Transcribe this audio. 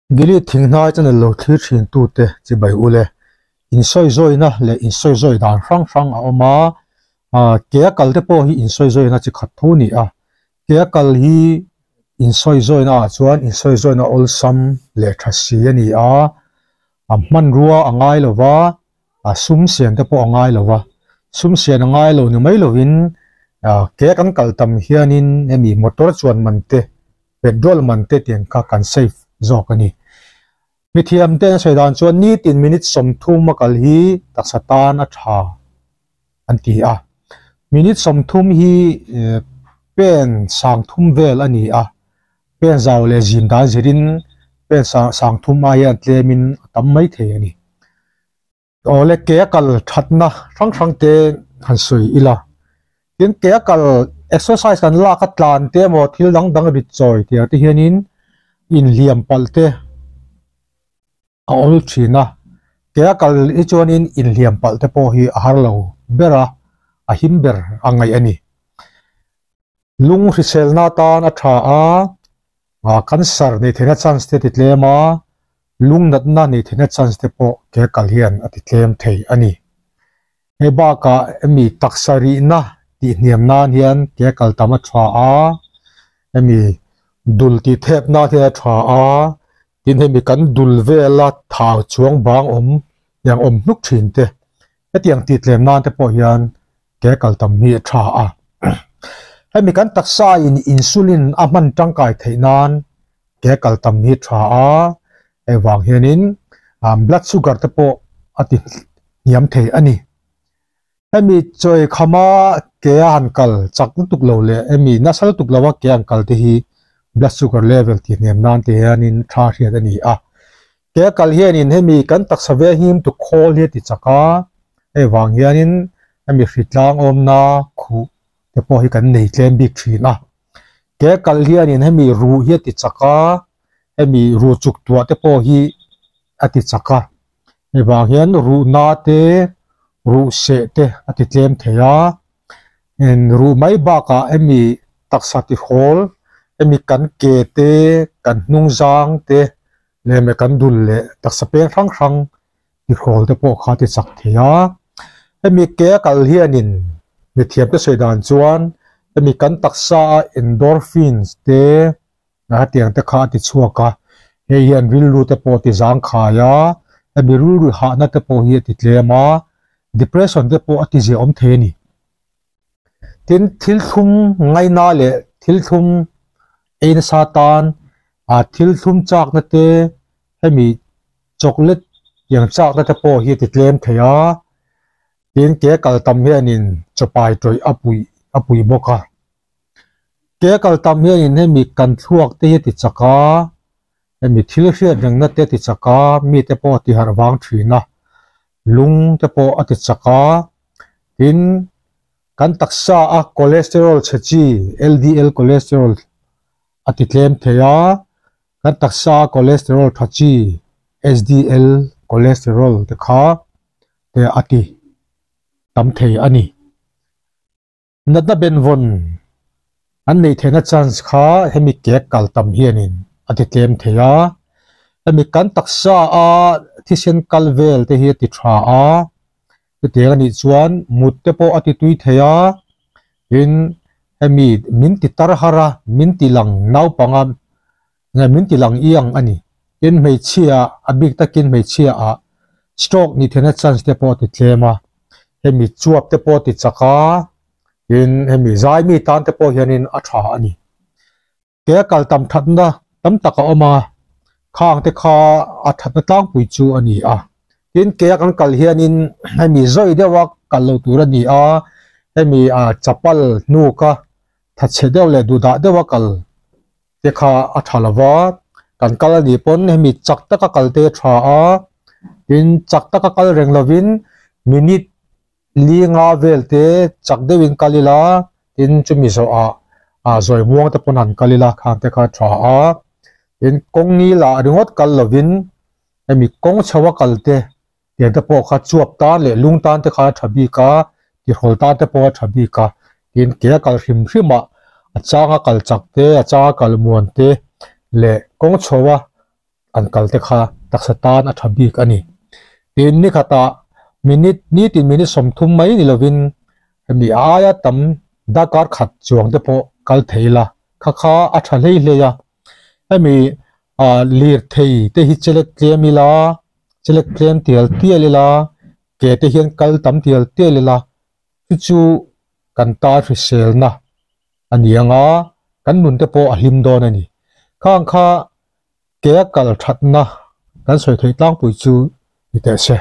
Delete Thinghnai channel lo thlir thin tute chibai ule. Insawizawina leh insawizawi dan hrang hrang a awm a, ah ke a kal te pawh hi insawizawina chi khat tho a ni a. Ke a kal hi insawizawina ah chuan insawizawina awlsam leh tha si a ni a, a hmanrua a ngai lo va, a sum sian te pawh a ngai lo va, sum sian a ngai lo ni mai lovin ah ke kan kal tam hianin hemi motor chuan man te petrol man te tiang kha kan save zawk a ni. Mithiam te an sawi dan chuan nitin minute 30 a kal hi taksa tan a tha an ti a. Minute 30 hi pen 30 vel a ni a, pen zau leh zin dan zirin pen 30 ai hian tlemin a tam mai thei a ni. Awle ke a kal thatna hrang hrang te han sawi ila. Tin ke a kal exercise kan lak a tlan te emaw thil dang dang rit chawi tih te hianin inhliam palh te a awl thin a. Ke a kal hi chuanin inhliam palh te pawh hi a har lo ber a, a him ber a ngaih a ni. Lung hriselna atan a tha a, cancer nei theihna chance te ti tlem a, lung natna nei theihna chance te pawh ke kal hian a ti tlem thei a ni. Hei bakah hemi taksa rihna tih hniam nan hian ke kal tam a tha a, hemi dul tih thep nan hian a tha a, tin hemi kan dul vela thau chuang bang awm tiang awm hnuk thin te hetiang tih tlem nan te pawh hian ke kal tam hi a tha a. Hemi kan taksa in insulin a hman tangkai theih nan ke kal tam hi tha a, hei vang hianin blood sugar te pawh a ti hniam thei a ni. Hemi chawi khama ke a han kal chak lutuk lo leh hemi nasa lutuk lo a ke an kal te hi blood sugar level tih hniam nan te hianin tha hriat a ni a. Ke a kal hianin hemi kan taksa ve him tuk khawl hi a ti chak a, hei vang hianin hemi hritlang awmna khuh te pawh hi kan nei tlem bik thin a. Ke a kal hianin hemi ruh hi a ti chak a, hemi ruh chuk tuah te pawh hi a ti chak a. Hei vang hian ruh na te, ruh seh te a ti tlem thei a. Ruh mai bakah hemi taksa ti hawl, hemi kan ke te, kan hnung zang te leh meh kan dul leh taksa peng hrang hrang ti hrawl te pawh kha ti chak thei a. Hemi ke a kal hianin mithiam te sawi dan chuan hemi kan taksa a endorphins te hetiang te kha a ti chhuak a, hei hian rilru te pawh a ti zangkhai a, hemi rilru hahna te pawh hi a ti tlem a, depression te pawh a ti ziahawm thei a ni. Tin, thil thlum ngaina leh thil thlum ei nasa tan ah thil thlum chakna te hemi chocolate tiang chakna te pawh hi a ti tlem thei a, tin ke kal tam hianin chawpai tawih a puih a pui bawk a. Ke kal tam hianin hemi kan thluak te hi a ti chak a, hemi thil hriat rengna te a ti chak a, mite pawh a ti harh vang thin a, lung te pawh a ti chak a, tin kan taksa a cholesterol chhe chi L_D_L cholesterol a ti tlem thei a, kan taksa a cholesterol tha chi H_D_L cholesterol te kha te a ti tam thei a ni. Natna benvawn an neih theihna chance kha hemi cake kal tam hianin a ti tlem thei a, hemi kan taksa a thisen kal vel te hi a ti tha a, chutiang anih chuan mut te pawh a ti tui thei a, tin hemi min ti tar har a, min ti lang naupang a, nge min ti lang iang a ni. Tin hmeichhia a bik takin hmeichhia ah stroke nih theihna chance te pawh a ti tlem a, hemi chuap te pawh a ti chak a, tin hemi zai mi tan te pawh hianin a tha a ni. Ke a kal tam thatna tam tak a awm a, khang te kha a thatna tlangpui chu a ni a. Tin ke a kan kal hianin hemi zawi deuh a kal lo tur a ni a, hemi chapal hnuk a thatchhe deuh leh duhdah deuh a kal te kha a tha lo va, kan kal a nih pawn hemi chak taka kal te a tha a, tin chak taka kal reng lovin minute li nga vel te chak deuhin kal ila, tin chumi zawhah ah zawi muang te pawn han kal ila khang te kha a tha a, tin kawng ngilah ringawt kal lovin hemi kawng chho a kal te Tiang te pawh kha chuap tan leh lung tan te kha a tha bik a, tihrawl tan te pawh a tha bik a, tin ke a kal hrim hrim a, a changa kal chak te, a changa kal muan te leh kawng chho a Kan kal te kha taksa tan a tha bik a ni. Tin, ni khatah minute nitin minute 30 mai ni lovin hemi aia tam darkar khat chuang te pawh kal thei la, kha kha a tha hlei hlei a. Hemi lirthei te hi chelek tlem ila, chelek tlem tial tial ila, ke te hian kal tam tial tial ila, chu chu kan tan hriselna a ni ang a, kan nun te pawh a hlim dawn a ni. Khang kha ke a kal thatna kan sawi theih tlangpui chu ni teh se.